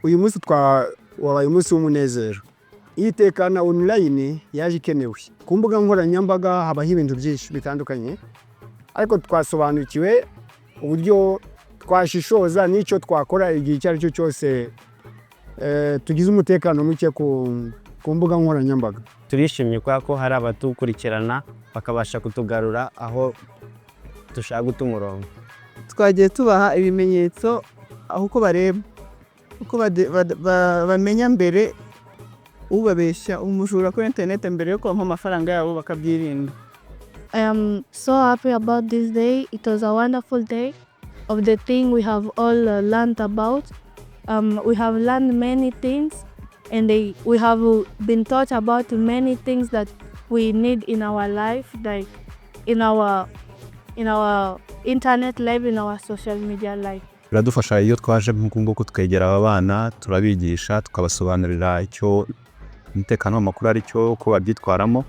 Uyu munsi twa wabaye umunsi w'umunezero. Iyi Tekana Online yaje ikenewe. Ku mbuga nkoranyambaga habaho ibintu byinshi bitandukanye, ariko twasobanukiwe uburyo twashishoza n'icyo twakora igihe icyo ari cyo cyose tugize umutekano muke ku mbuga nkoranyambaga. Turishimye kubera ko hari abatukurikirana, bakabasha kutugarura aho dushaka guta umurongo. Twagiye tubaha ibimenyetso aho uko bareba, uko bamenya mbere ubabeshya, umujura kuri interineti, mbere yo kubaha amafaranga yabo bakabyirinda. I am so happy about this day. It was a wonderful day of the thing we have all learned about. We have learned many things and we have been taught about many things that we need in our life, like in our internet life, in our social media life. Biradufasha iyo twaje nk'uku nguku, twegera aba bana, turabigisha, tukabasobanurira icyo umutekano w'amakuru ari cyo, uko babyitwaramo.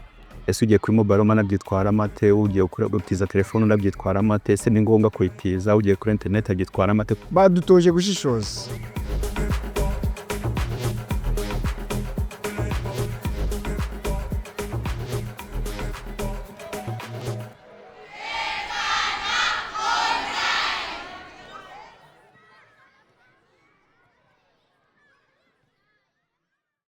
Ese ugiye kuri mobile money abyitwaramo ate? Ugiye gutiza telefone unabyitwaramo ate? Ese ni ngombwa kuyitiza? Ugiye kuri interineti abyitwaramo ate? Badutoje gushishoza.